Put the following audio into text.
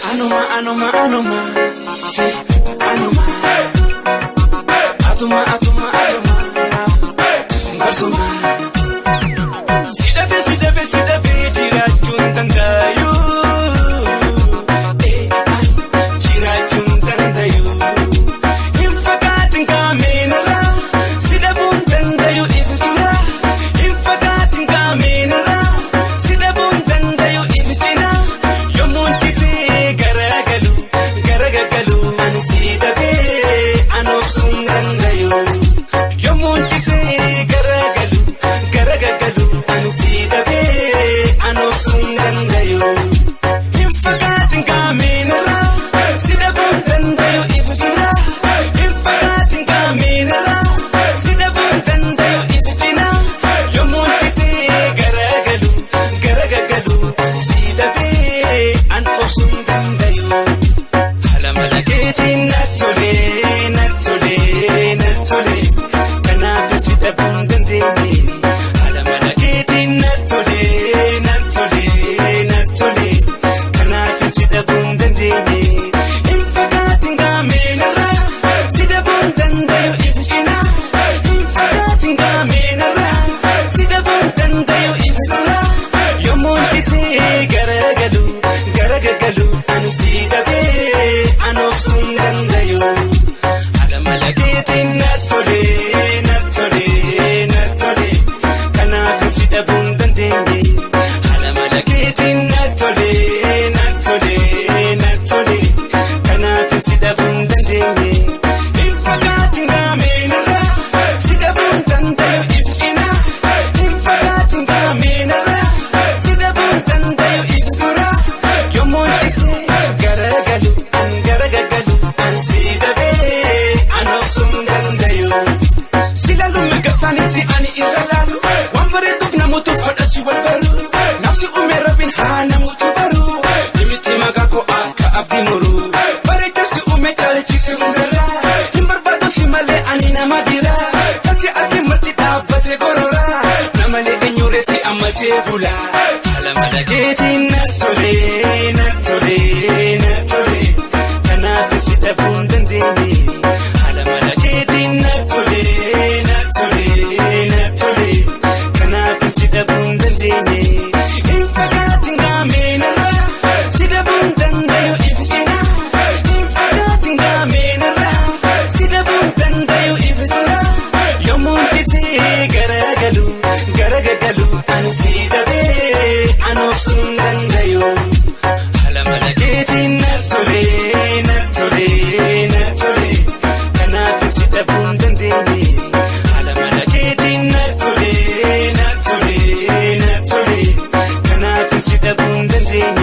Anuma anuma anuma si anuma atuma atuma atuma basuma si dhabe si dhabe si dhabe jiraachuun danda'u jiraachuun danda'u hin fagaatin kaameenarra si dhabuun danda'u iftura hin fagaatin kaameenarra si dhabuun danda'u ifcina yommuun cisee garagalu garagalu ani si dhabee anoof sun danda'u yommuun cisee garagalu garagalu ani si dhabee anoof sun danda'u. Hin fagaatin kaameenarra si dhabuun danda'u iftura. Hin fagaatin kaameenarra si dhabuun danda'u ifcina. Yommuun cisee garagalu garagalu si dhabee an obsuun danda'u. Haala mala keetiin na tolee na tolee na tolee kanaaf si dhabuun dandeenye. Haala mala keetiin na tolee na tolee na tolee kanaaf si dhabuun dandeenye. Hin fagaatin gaameenarra si dhabuun danda'u ifcina. Hin fagaatin gaameenarra si dhabuun danda'u iftura. Yommuun cisee garagalu garagalu ani si dhabee anoof sun danda'u. Haala mala keetiin na tolee na tolee na tolee kanaaf si dhabuun dandeenye. Haala mala keetiin na tolee na tolee na tolee kanaaf si dhabuun dandeenye. Hin fagaatin gaameenarra si dhabuun danda'u ifcina. Hin fagaatin gaameenarra si dhabuun danda'u iftura. Yommuun cisee garagalu an garagalu an si dhabee an obsuun danda'u. Silaaluun gasaanitti ani irra laalu waan bareeduuf namoota fadhasi wal baru nafsi uume rabbiin haa namoota baru dhimmitti maqaa koo akka abdii muru bareechasi uume caalchise hundarra hin barbaadu si malee ani nama bira kasi ati marti dhaabbate gorora namalee eenyuree si ammatee bula haala mala keetiin na tolee na tolee na tolee kanaaf si dhabuun dandeenye. Haala mala keetiin na tolee na tolee na tolee kanaaf si dhabuun dandeenye. Hin fagaatin gaameenarra si dhabuun danda'u ifcina. Hin fagaatin gaameenarra si dhabuun danda'u iftura. Yommuun cisee garagalu garagalu ani si dhabee anoof sun danda'u. Haala mala keetiin na tolee na tolee na tolee kanaaf si dhabuun dandeenye. Haala mala keetiin na tolee na tolee na tolee kanaaf si dhabuun dandeenye.